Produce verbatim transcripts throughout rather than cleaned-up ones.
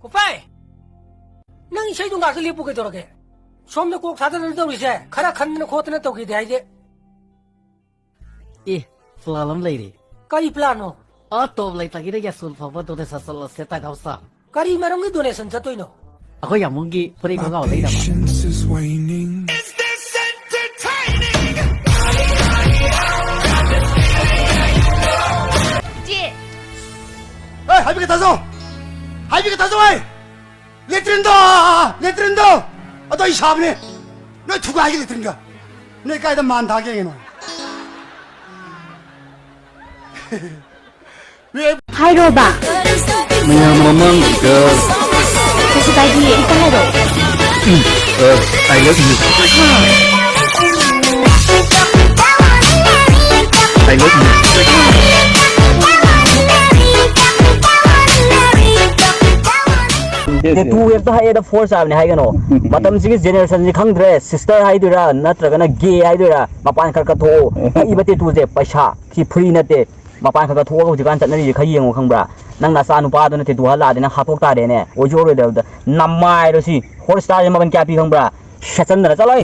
ꯀꯨꯄꯥꯏ! ꯅꯪ ꯏꯁꯩꯗꯣ ꯉꯥꯛꯇ ꯂꯦꯞꯄꯨ ꯀꯩꯗꯧꯔꯒꯦ? ꯁꯣꯝꯗ ꯀꯣꯛ ꯊꯥꯗꯅ ꯇꯧꯔꯤꯁꯦ, ꯈꯔ ꯈꯟꯗꯅ ꯈꯣꯠꯇꯅ ꯇꯧꯒꯦꯗꯤ ꯍꯥꯏꯗꯦ꯫ ꯑꯦ, ꯄ꯭ꯂꯥꯟ ꯑꯃ ꯂꯩꯔꯦ꯫ ꯀꯔꯤ ꯄ꯭ꯂꯥꯟꯅꯣ? ꯑꯥ, ꯇꯣꯞ ꯂꯩꯇꯒꯤꯗ ꯌꯥꯁꯨꯜ ꯐꯥꯎꯕ ꯗꯣꯅꯦꯁꯟ ꯆꯠꯂꯁꯦ, ꯇꯥꯏ ꯍꯥꯎꯁ꯫ ꯀꯔꯤ ꯃꯔꯝꯒꯤ ꯗꯣꯅꯦꯁꯟ ꯆꯠꯇꯣꯏꯅꯣ? ꯑꯩꯈꯣꯏ ꯌꯥꯝꯕꯨꯡꯒꯤ ꯐꯨꯔꯤꯠ ꯈꯣꯡꯒ꯭ꯔꯥꯎ ꯂꯩꯅꯕ꯫ Patience is waning. Is this entertaining? ꯆꯦ꯫ ꯑꯦ, ꯍꯥꯏꯕꯤꯒꯦ ꯇꯥꯖꯧ! ꯍꯥꯏꯕꯤꯒꯦ ꯇꯥꯖꯧ ꯑꯩ! ꯂꯦꯇ꯭ꯔꯤꯟꯗꯣ! ꯂꯦꯇ꯭ꯔꯤꯟꯗꯣ! ꯑꯗꯣ ꯑꯩ ꯁꯥꯕꯅꯦ! ꯅꯣꯏ ꯊꯨꯒꯥꯏꯒꯦ ꯂꯦꯇ꯭ꯔꯤꯟꯒ! ꯅꯣꯏ ꯀꯥꯏꯗ ꯃꯥꯟ ꯊꯥꯒꯦ ꯌꯦꯡꯉꯣ꯫ ꯍꯥꯏꯔꯣꯕ꯫ ꯃꯌꯥꯝ ꯃꯃꯥꯡꯗ ꯀꯩꯁꯨ ꯀꯥꯏꯗꯤꯌꯦ, ꯍꯦꯛꯇ ꯍꯥꯏꯔꯣ꯫ ꯑ, I love you. I love you. Tattoo ꯍꯦꯛꯇ ꯍꯛꯑꯦꯗ force ꯍꯥꯏꯕꯅꯦ ꯍꯥꯏꯒꯅꯣ꯫ ꯃꯇꯝꯁꯤꯒꯤ generationꯁꯤ ꯈꯪꯗ꯭ꯔꯦ, sister ꯍꯥꯏꯗꯣꯏꯔꯥ ꯅꯠꯇ꯭ꯔꯒꯅ gay ꯍꯥꯏꯗꯣꯏꯔꯥ, ꯃꯄꯥꯟ ꯈꯔ ꯈꯔ ꯊꯣꯛꯑꯣ꯫ ꯍꯛꯏꯕ tattooꯁꯦ ꯄꯩꯁꯥ, ꯁꯤ free ꯅꯠꯇꯦ꯫ ꯃꯄꯥꯟ ꯈꯔ ꯈꯔ ꯊꯣꯛꯑꯒ ꯍꯧꯖꯤꯛꯀꯥꯟ ꯆꯠꯅꯔꯤꯁꯦ ꯈꯔ ꯌꯦꯡꯉꯣ ꯈꯪꯕ꯭ꯔꯥ? ꯅꯪ ꯅꯆꯥ ꯅꯨꯄꯥꯗꯨꯅ tattoo ꯍꯛꯍꯜꯂꯛꯑꯗꯤ ꯅꯪ ꯍꯥꯠꯇꯣꯛ ꯇꯥꯔꯦꯅꯦ꯫ ꯑꯣꯏꯁꯨ ꯑꯣꯏꯔꯣꯏꯗꯕꯗ ꯅꯃꯥꯏꯔꯣ ꯁꯤ꯫ Hotstarꯁꯦ ꯃꯃꯜ ꯀꯌꯥ ꯄꯤ ꯈꯪꯕ꯭ꯔꯥ? ꯁꯦꯠꯆꯟꯗꯅ ꯆꯠꯂꯣꯏ꯫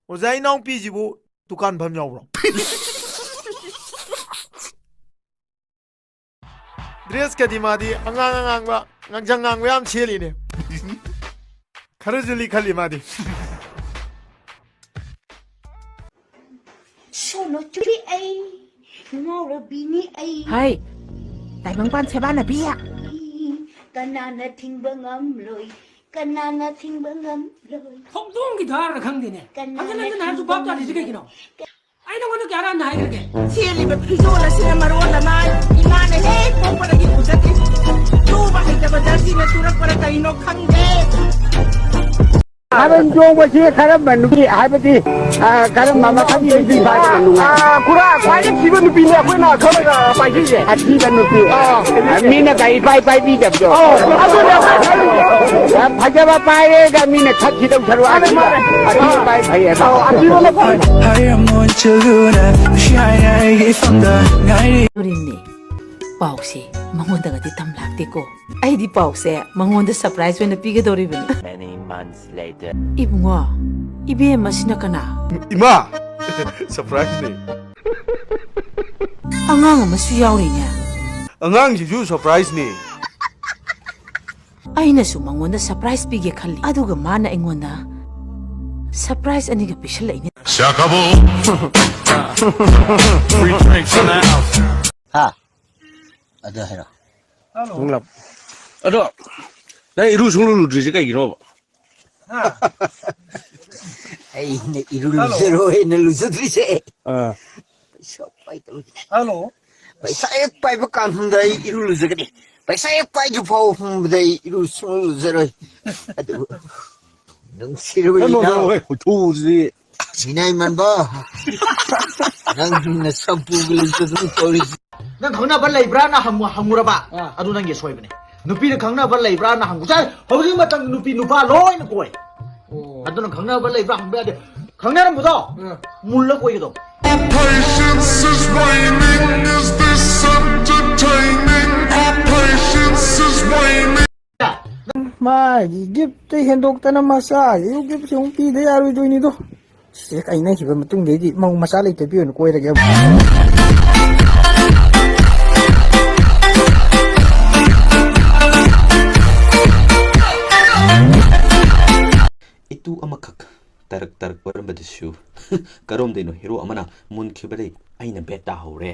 ꯑꯣꯖꯥ ꯏꯅꯥꯎꯄꯤꯁꯤꯕꯨ ꯗꯨꯀꯥꯟ ꯐꯝ ꯌꯥꯎꯕ꯭ꯔꯣ? Dressꯀꯗꯤ ꯃꯥꯗꯤ ꯑꯉꯥꯡ ꯑꯉꯥꯡꯕ, ꯉꯥꯡꯁꯪ ꯉꯥꯡꯕ ꯌꯥꯝ ꯁꯦꯠꯂꯤꯅꯦ꯫ ꯈꯔꯁꯨ ꯂꯤꯈꯠꯂꯤ ꯃꯥꯗꯤ꯫ ꯁꯣꯅꯣ ꯆꯨꯔꯤ ꯑꯩ, ꯉꯥꯎꯔꯕꯤꯅꯤ ꯑꯩ꯫ ꯍꯥꯏ, ꯇꯥꯏꯕꯪꯄꯥꯟ ꯁꯦꯕꯥꯅꯕꯤ꯫ ꯀꯅꯥꯅ ꯊꯤꯡꯕ ꯉꯝꯂꯣꯏ, ꯀꯅꯥꯅ ꯊꯤꯡꯕ ꯉꯝꯂꯣꯏ꯫ ꯍꯧꯗꯣꯡꯒꯤ ꯙꯥꯔꯅ ꯈꯪꯗꯦꯅꯦ꯫ ꯀꯅꯥꯅ ꯍꯟꯖꯤꯟ ꯍꯟꯖꯤꯟ ꯍꯥꯏꯔꯁꯨ ꯊꯤꯡꯕ ꯚꯥꯞ ꯇꯥꯗ꯭ꯔꯤꯁꯤ ꯉꯝꯂꯣꯏ꯫ ꯀꯩꯒꯤꯅꯣ? ꯑꯩ ꯅꯉꯣꯟꯗ ꯀꯌꯥꯔꯛ ꯍꯟꯅ ꯍꯥꯏꯈ꯭ꯔꯒꯦ? ꯁꯦꯠꯂꯤꯕ ꯐꯤꯖꯣꯜ ꯑꯁꯤꯅ ꯃꯔꯣꯜ ꯑꯃ ꯏꯃꯥꯅ ꯍꯦꯛ ꯄꯣꯛꯄꯗꯒꯤ ꯎꯖꯗ꯭ꯔꯤ꯫ ꯇꯨꯕ ꯍꯩꯇꯕ ꯖꯔꯁꯤꯅ ꯇꯨꯔꯛꯄꯔ ꯀꯩꯅꯣ ꯈꯪꯗꯦ꯫ ꯊꯥꯕꯜ ꯆꯣꯡꯕꯁꯤ ꯀꯔꯝꯕ ꯅꯨꯄꯤ, ꯍꯥꯏꯕꯗꯤ, ꯑ, ꯀꯔꯝꯕ ꯃꯈꯜꯒꯤ ꯅꯨꯄꯤ ꯐꯥꯕꯅ ꯅꯨꯡꯉꯥꯏ? ꯑ, ꯈꯨꯔꯥ, ꯈ꯭ꯋꯥꯏꯗꯒꯤ ꯊꯤꯕ ꯅꯨꯄꯤꯅꯦ ꯑꯩꯈꯣꯏꯅ ꯈꯔ ꯄꯥꯏꯖꯩꯁꯦ꯫ ꯑꯊꯤꯕ ꯅꯨꯄꯤ꯫ ꯑꯥ꯫ ꯑ, ꯃꯤꯅ ꯀ ꯏꯄꯥꯏ ꯄꯥꯏꯕꯤꯗꯕꯗꯣ꯫ ꯑꯥ, ꯑꯗꯨꯅꯦ ꯑꯩꯈꯣꯏ ꯈꯜꯂꯤꯁꯦ꯫ ꯑ, ꯐꯖꯕ ꯄꯥꯏꯔꯦꯒ ꯃꯤꯅ ꯊꯛꯈꯤꯗꯧ ꯁꯔꯨꯛ ꯃꯥꯅꯦ, ꯑꯊꯤꯕ, ꯃꯥꯅꯦ꯫ ꯑꯊꯤꯕ ꯄꯥꯏ ꯐꯩꯌꯦꯕ꯫ ꯑꯥ, ꯑꯊꯤꯕꯅ ꯐꯔꯦ꯫ ꯎꯔꯤꯡꯅꯤ꯫ ꯄꯥꯎꯁꯦ ꯃꯉꯣꯟꯗꯒꯗꯤ ꯇꯝꯂꯥꯛꯇꯦꯀꯣ꯫ ꯑꯩꯗꯤ ꯄꯥꯎꯁꯦ ꯃꯉꯣꯟꯗ ꯁꯔꯄ꯭ꯔꯥꯏꯖ ꯑꯣꯏꯅ ꯄꯤꯒꯗꯧꯔꯤꯕꯅꯤ꯫ Many months later. ꯏꯕꯨꯡꯉꯣ, ꯏꯕꯦꯝ ꯑꯁꯤꯅ ꯀꯅꯥ? ꯏꯃꯥ! ꯁꯔꯄ꯭ꯔꯥꯏꯖꯅꯤ꯫ ꯑꯉꯥꯡ ꯑꯃꯁꯨ ꯌꯥꯎꯔꯤꯅꯦ꯫ ꯑꯉꯥꯡꯁꯤꯁꯨ ꯁꯔꯄ꯭ꯔꯥꯏꯖꯅꯤ꯫ ꯑꯩꯅꯁꯨ ꯃꯉꯣꯟꯗ ꯁꯔꯄ꯭ꯔꯥꯏꯖ ꯄꯤꯒꯦ ꯈꯜꯂꯤ, ꯑꯗꯨꯒ ꯃꯥꯅ ꯑꯩꯉꯣꯟꯗ ꯁꯔꯄ꯭ꯔꯥꯏꯖ ꯑꯅꯤꯒ ꯄꯤꯁꯜꯂꯛꯏꯅꯦ꯫ ꯁꯤ ꯑꯈꯥꯕꯣ꯫ Free drinks in the house. ꯍꯥ? ꯑꯗꯨ ꯍꯥꯏꯔꯣ꯫ ꯅꯨꯡꯂꯞ꯫ ꯑꯗꯣ, ꯅꯪ ꯏꯔꯨ ꯁꯨꯡꯂꯨ ꯂꯨꯗ꯭ꯔꯤꯁꯦ ꯀꯩꯒꯤꯅꯣꯕ? ꯑꯩꯅ ꯏꯔꯨ ꯍꯜꯂꯣ꯫ ꯂꯨꯖꯔꯣꯏꯅ ꯂꯨꯖꯗ꯭ꯔꯤꯁꯦ꯫ ꯑꯥ꯫ ꯄꯩꯁꯥ ꯄꯥꯏꯗꯕꯒꯤ꯫ ꯍꯜꯂꯣ꯫ ꯄꯩꯁꯥ ꯍꯦꯛ ꯄꯥꯏꯕ ꯀꯥꯟꯗ ꯑꯩ ꯏꯔꯨ ꯂꯨꯖꯒꯅꯤ꯫ ꯄꯩꯁꯥ ꯍꯦꯛ ꯄꯥꯏꯗ꯭ꯔꯤ ꯐꯥꯎꯕ ꯐꯪꯕꯗ ꯑꯩ ꯏꯔꯨ ꯁꯨꯡꯂꯨ ꯂꯨꯖꯔꯣꯏ꯫ ꯑꯗꯨꯕꯨ ꯅꯨꯡꯁꯤꯔꯕ ꯀꯩꯅꯣ, ꯏꯅꯥꯎ꯫ ꯀꯩꯅꯣ, ꯍꯣꯏ, ꯈꯨꯊꯨꯁꯤꯗꯤ꯫ ꯃꯤꯅꯥꯏ ꯃꯥꯟꯕ꯫ ꯅꯪ ꯅꯁꯛꯄꯨ ꯂꯨꯖꯗꯅ ꯇꯧꯔꯤꯁꯤ꯫ ꯅꯪ ꯈꯪꯅꯕ ꯂꯩꯕ꯭ꯔꯥꯅ ꯍꯪꯉꯨ-, ꯍꯪꯉꯨꯔꯕ? ꯑꯥ꯫ ꯑꯗꯨ ꯅꯪꯒꯤ ꯑꯁꯣꯏꯕꯅꯦ꯫ ꯅꯨꯄꯤꯅ ꯈꯪꯅꯕ ꯂꯩꯕ꯭ꯔꯥꯅ ꯍꯪꯉꯨ꯫ ꯆꯥꯏ, ꯍꯧꯖꯤꯛ ꯃꯇꯝ ꯅꯨꯄꯤ ꯅꯨꯄꯥ ꯂꯣꯏꯅ ꯀꯣꯏ꯫ ꯑꯣ꯫ ꯑꯗꯨꯅ ꯈꯪꯅꯕ ꯂꯩꯕ꯭ꯔꯥ ꯍꯪꯕ ꯌꯥꯗꯦ꯫ ꯈꯪꯅꯔꯝꯕꯗꯣ ꯑꯥ꯫ ꯃꯨꯜꯂ ꯀꯣꯏꯒꯗꯧꯕ꯫ Patience is waning, is this entertaining? Patience is waning. ꯃꯥꯒꯤ ꯒꯤꯐꯇ ꯍꯦꯟꯗꯣꯛꯇꯅ ꯃꯆꯥꯒꯤꯁꯨ ꯒꯤꯐꯁꯦ ꯑꯃꯨꯛ ꯄꯤꯗ ꯌꯥꯔꯣꯏꯗꯣꯏꯅꯤꯗꯣ꯫ ꯁꯦ ꯀꯥꯏꯅꯈꯤꯕ ꯃꯇꯨꯡꯗꯩꯗꯤ ꯃꯧ ꯃꯆꯥ ꯂꯩꯇꯕꯤ ꯑꯣꯏꯅ ꯀꯣꯏꯔꯒꯦ꯫ ꯏꯇꯨ ꯑꯃꯈꯛ ꯇꯔꯛ ꯇꯔꯛ ꯀꯣꯏꯔꯝꯕꯗꯨꯁꯨ ꯀꯔꯣꯝꯗꯩꯅꯣ ꯍꯦꯔꯣ ꯑꯃꯅ ꯃꯨꯟꯈꯤꯕꯗꯩ ꯑꯩꯅ ꯕꯦꯠ ꯇꯥꯍꯧꯔꯦ꯫